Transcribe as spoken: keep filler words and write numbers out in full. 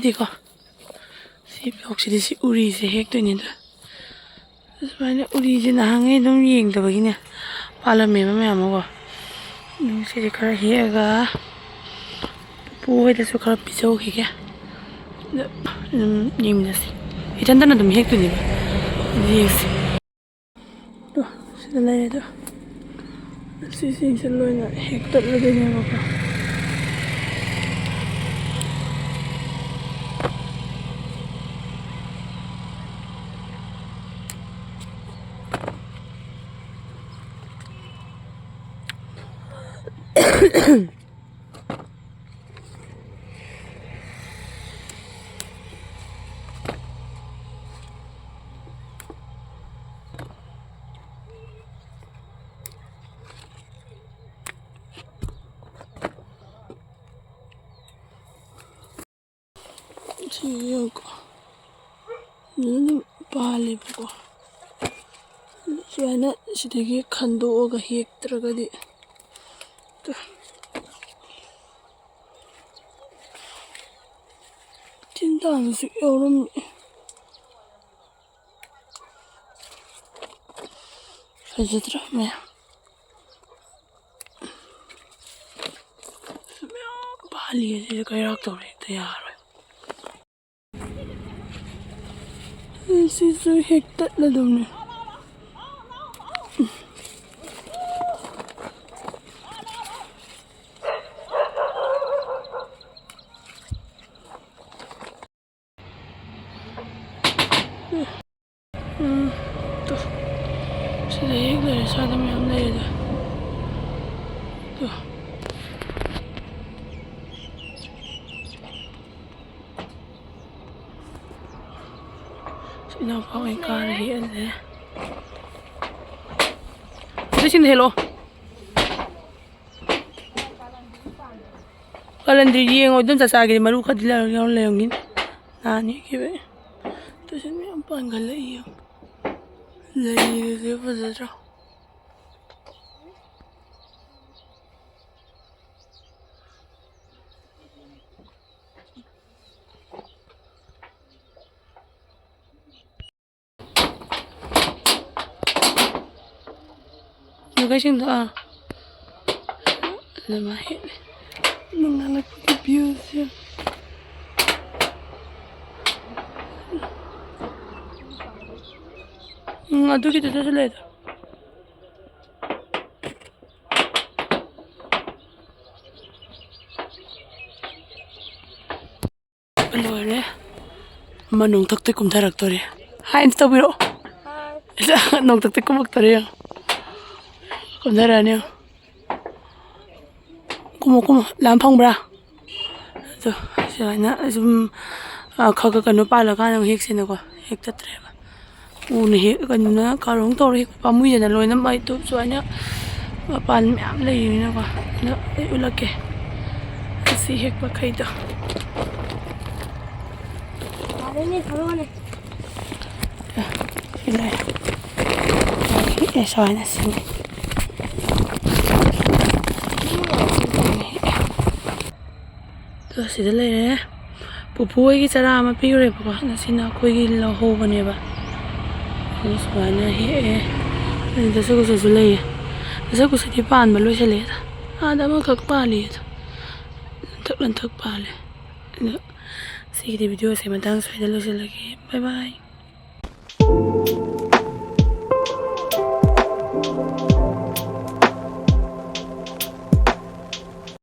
ꯗꯤꯀꯣ, ꯁꯤ ꯕ꯭ꯂꯣꯛꯁꯤꯗꯤ ꯁꯤ ꯎꯔꯤꯁꯦ ꯍꯦꯛꯇꯣꯏꯅꯤꯗ꯫ ꯁꯨꯃꯥꯏꯅ ꯎꯔꯤꯁꯦ ꯅꯍꯥꯟꯉꯩ ꯑꯗꯨꯝ ꯌꯦꯡꯗꯕꯒꯤꯅꯦ, ꯄꯥꯜꯂꯝꯃꯦꯕ ꯃꯌꯥꯝ ꯑꯃꯀꯣ꯫ ꯎꯝ, ꯁꯤꯁꯦ ꯈꯔ ꯍꯦꯛꯑꯒ ꯄꯨꯄꯨ ꯍꯣꯏꯗꯁꯨ ꯈꯔ ꯄꯤꯖꯧꯈꯤꯒꯦ꯫ ꯑꯗ ꯑꯗꯨꯝ ꯌꯦꯡꯃꯤꯟꯅꯁꯤ꯫ ꯏꯊꯟꯇꯅ ꯑꯗꯨꯝ ꯍꯦꯛꯇꯣꯏꯅꯦꯕ꯫ ꯑꯗꯨ ꯌꯦꯡꯁꯤ꯫ ꯇꯣ, ꯁꯤꯗ ꯂꯩꯔꯦ ꯑꯗꯣ꯫ ꯁꯤꯁꯤꯡꯁꯦ ꯂꯣꯏꯅ ꯍꯦꯛꯇꯠꯂꯗꯣꯏꯅꯦꯕꯀꯣ꯫ ꯁꯤ ꯌꯦꯡꯉꯨꯀꯣ꯫ ꯑꯗꯨꯝ ꯄꯥꯜꯂꯦꯕꯀꯣ꯫ ꯁꯨꯃꯥꯏꯅ ꯁꯤꯗꯒꯤ ꯈꯟꯗꯣꯛꯑꯒ ꯍꯦꯛꯇ꯭ꯔꯒꯗꯤ, ꯇꯨ꯫ ꯇꯤꯟ ꯇꯥꯕꯁꯨ ꯌꯥꯎꯔꯝꯃꯤ꯫ ꯐꯖꯗ꯭ꯔꯥ ꯃꯌꯥꯝ? ꯃꯌꯥꯝ ꯄꯥꯜꯂꯤ ꯑꯁꯤꯁꯨ, ꯀꯩꯔꯥꯛ ꯇꯧꯔꯦ, ꯍꯦꯛꯇ ꯌꯥꯔꯣꯏ꯫ ꯁꯤꯁꯨ ꯍꯦꯛꯇꯠꯂꯗꯧꯅꯦ꯫ ꯎꯝ, ꯇꯨ꯫ ꯁꯤꯗ ꯍꯦꯛ ꯂꯩꯔꯦ, ꯁ꯭ꯋꯥꯏꯗ ꯃꯌꯥꯝ ꯂꯩꯔꯦꯗ꯫ ꯇꯨ꯫ ꯏꯅꯥꯎꯄꯥ ꯍꯣꯏ ꯀꯥꯔ ꯍꯦꯛꯍꯜꯂꯦ꯫ ꯑꯗꯨ ꯁꯤꯡꯗ ꯍꯦꯛꯂꯛꯑꯣ꯫ ꯀꯥꯂꯟꯗ꯭ꯔꯤ ꯌꯦꯡꯉꯣ, ꯑꯗꯨꯝ ꯆꯥꯛꯆꯥꯒꯤꯗꯤ ꯃꯔꯨ ꯈꯔꯗꯤ ꯂꯩꯔ-, ꯌꯥꯎꯔ ꯂꯩꯔꯝꯒꯤꯅꯤ꯫ ꯅꯍꯥꯟ ꯍꯦꯛꯈꯤꯕꯩ꯫ ꯇꯨ ꯁꯤ ꯃꯌꯥꯝ ꯄꯥꯟꯈꯠꯂꯛꯏ ꯌꯦꯡꯉꯣ꯫ ꯂꯩꯒꯁꯦ ꯐꯖꯗ꯭ꯔꯣ? ꯌꯣꯒꯥꯁꯤꯡꯗꯣ, ꯑꯥ꯫ ꯑꯗꯨꯃꯥꯏꯅ ꯍꯦꯛꯑꯦ꯫ ꯅꯣꯡꯉꯥꯜꯂꯛꯄꯒꯤ ꯚ꯭ꯌꯨꯁꯦ꯫ ꯎꯝ, ꯑꯗꯨꯒꯤꯗꯨꯗꯁꯨ ꯂꯩꯗ꯫ ꯂꯣꯏꯔꯦ꯫ ꯑꯃ ꯅꯣꯡꯊꯛꯇ ꯀꯨꯝꯊꯔꯛꯇꯣꯔꯦ꯫ ꯍꯥꯏ ꯑꯝꯇ ꯇꯧꯕꯤꯔꯛꯑꯣ꯫ ꯅꯣꯡꯊꯛꯇ ꯀꯨꯝꯃꯛꯇꯣꯔꯦ ꯌꯦꯡꯉꯣ꯫ ꯀꯨꯝꯊꯔꯛꯑꯅꯤ ꯌꯦꯡꯉꯣ꯫ ꯀꯨꯝꯃꯣ, ꯀꯨꯝꯃꯣ꯫ ꯂꯥꯝ ꯐꯪꯕ꯭ꯔꯥ? ꯑꯗꯣ ꯁꯨꯃꯥꯏꯅ ꯁꯨꯝ, ꯑ, ꯈꯔ ꯈꯔ ꯀꯩꯅꯣ ꯄꯥꯜꯂꯀꯥꯟꯗ ꯑꯃꯨꯛ ꯍꯦꯛꯁꯦꯅꯀꯣ꯫ ꯍꯦꯛꯇꯠꯇ꯭ꯔꯦꯕ꯫ ꯎꯅ ꯍꯦꯛ-, ꯀꯩꯅꯣꯅ ꯀꯥꯔꯣꯡ ꯇꯧꯔ ꯍꯦꯛꯄ ꯄꯥꯝꯃꯨꯏꯗꯅ, ꯂꯣꯏꯅ ꯃꯥꯏꯗꯣ ꯁꯨꯃꯥꯏꯅ ꯃꯄꯥꯟ ꯃꯌꯥꯝ ꯂꯩꯔꯤꯅꯤꯅꯀꯣ꯫ ꯑꯗꯣ ꯑꯩ ꯎꯠꯂꯛꯀꯦ꯫ ꯑꯁꯤ ꯍꯦꯛꯄ ꯈꯩꯗꯣ꯫ ꯌꯥꯔꯦꯅꯦ, ꯊꯥꯗꯣꯛꯑꯣꯅꯦ꯫ ꯁꯤ ꯂꯩꯔꯦ꯫ ꯍꯦꯛꯑꯦ ꯁꯨꯃꯥꯏꯅ ꯁꯤꯡꯉꯦ꯫ ꯑꯗꯣ ꯁꯤꯗ ꯂꯩꯔꯦ꯫ ꯄꯨꯄꯨ ꯍꯣꯏꯒꯤ ꯆꯔꯥ ꯑꯃ ꯄꯤꯔꯨꯔꯦꯕꯀꯣ꯫ ꯉꯁꯤꯅ ꯑꯩꯈꯣꯏꯒꯤ ꯂꯧꯍꯧꯕꯅꯦꯕ꯫ ꯑꯗꯨ ꯁꯨꯃꯥꯏꯅ ꯍꯦꯛꯑꯦ꯫ ꯑꯗꯨ ꯗꯁꯀꯨꯁꯁꯨ ꯂꯩꯌꯦ꯫ ꯗꯁꯀꯨꯁꯗꯤ ꯄꯥꯟꯕ ꯂꯣꯏꯁꯤꯜꯂꯛꯑꯦꯗ꯫ ꯑꯥꯗ ꯑꯃꯈꯛ ꯄꯥꯜꯂꯤ ꯑꯗꯣ꯫ ꯂꯟꯊꯛ ꯂꯟꯊꯛ ꯄꯥꯜꯂꯦ꯫ ꯑꯗꯣ ꯁꯤꯒꯤꯗꯤ ꯚꯤꯗꯤꯑꯣꯁꯦ ꯃꯇꯥꯡ ꯁ꯭ꯋꯥꯏꯗ ꯂꯣꯏꯁꯤꯜꯂꯒꯦ꯫ ꯕꯥꯏ ꯕꯥꯏ꯫